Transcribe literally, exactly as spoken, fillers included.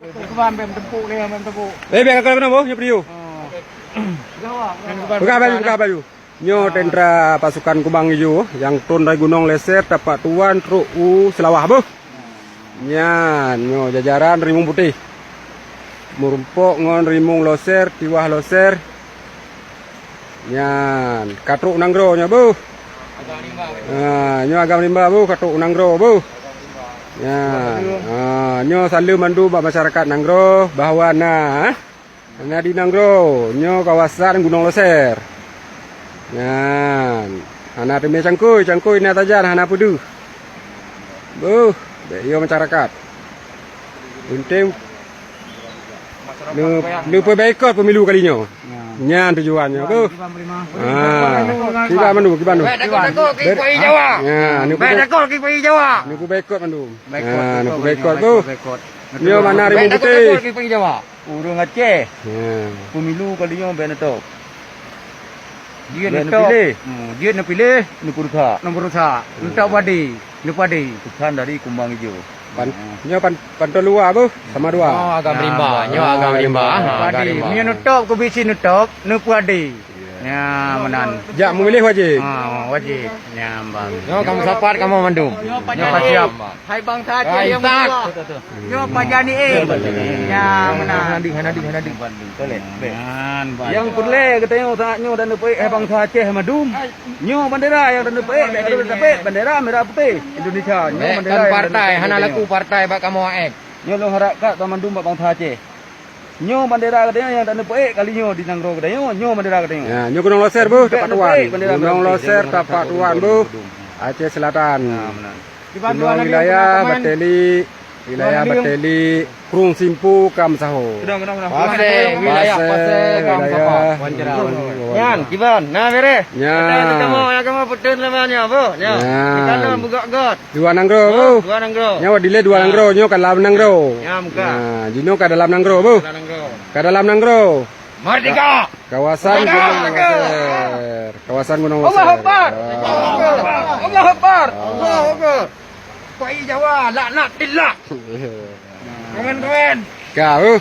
Keubang bèk meuteupuk lé, bèk meuteupuk. Eh, bèk ka keunoe, boh, nyoe peue. Peugah baju, peugah baju. Nyoe tentara pasukan Kumbang Ijo nyang trôn dari Gunong Leser, Tapak Tuan, trok u Seulawah, boh. Nyan, nyoe jajaran Rimueng Putéh. Meurumpok ngon Rimueng Loser, Tiwah Loser. Nyan, ka trok u nanggroe nyoe, boh. Ha, nyoe agam rimba, boh, ka trok u nanggroe, boh. Nyan, ha, nyoe saleuem mandum bak masyarakat nanggroe bahwa na, eh, na di nanggroe nyoe kawasan Gunong Loser. Nyan, hana teumé cangkôi, cangkôi na tajan, hana peudeuh. Boh, bèk yo masyarakat. Peunteng neu-, neupeubaikot pemilu kali nyoe. Nyan tujuan nyoe, boh. Ha, kiban mandum, kiban mandum. Bèk takot-takot keu Pak Jawa. Ha, neupeu-, bèk takot keu Pak Jawa. Neupeubaikot mandum. Ha, neupeubaikot, boh. Nyoe mana Rimueng Putéh. Bèk takot-takot keu Pak Jawa. Ureueng Aceh. Ya. Pemilu kali nyoe bèk neutôb. Jeuet neutôb. Bèk neupiléh. Hmm, jeuet neupiléh, neupeurusak. Neupeurusak. Neutôb peuadé. Neupeuadé. Pesan dari Kumbang Ijo. Pan-, nyoe pan-, pantôn luwa, boh, sama dua. Oh, agam rimba. Nyoe agam rimba. Ha, agam rimba. Nyoe neutôb, keu bisi neutôb, neupeuadé. Ya, meunan. Jak meumiléh wajéb. Ha, wajéb. Nyan, bang. Nyoe kamoe sapat kamoe mandum. Nyoe pajan siap. Hai bangsa Aceh nyang meunyoe. Nyoe pajan ni, eh. Nyan meunan. Hana deuh, hana deuh, hana deuh. Toleh. Nyan, bang. Nyang peureulèe geutanyoe saat nyoe dan neupeuék hai bangsa Aceh mandum. Nyoe bandera nyang dan neupeuék, bèk bandera merah putih Indonesia. Nyoe bandera nyang dan neupeuék. Bèk kon partai, hana laku partai bak kamoe, eh. Nyoe lôn harap kat banmandum bak bangsa Aceh. Nyoe bandera geutanyoe nyang taneupeuék kali nyoe di nanggroe geutanyoe, nyoe bandera geutanyoe. Ya, nyoe Gunong Loser, boh, Tapak Tuan. Gunong Loser, Tapak Tuan, boh. Aceh Selatan. Gunong wilayah Bateli, wilayah Bateli, Krueng Simpu, Kam Saho. Pasè, wilayah Pasè, Kam Saho. Nyan, kiban, na bèrèh. Nyan. Kamoe, kamoe peuteun lama nyoe, boh. Nyoe. Nyan. Kita lôn beugöt-göt. Dua nanggroe, boh. Dua nanggroe. Nyoe dilèe dua nanggroe, nyoe ka dalam nanggroe. Nyan buka. Nah, jinoe ka dalam nanggroe, boh. Dalam nanggroe. Ka dalam nanggroe. Merdeka! Kawasan Gunong Loser. Kawasan Gunong Loser. Allahu Akbar! Ah. Allahu Akbar! Allahu Akbar! Pak Jawa, laknatillah! Keren, keren! Ka, boh.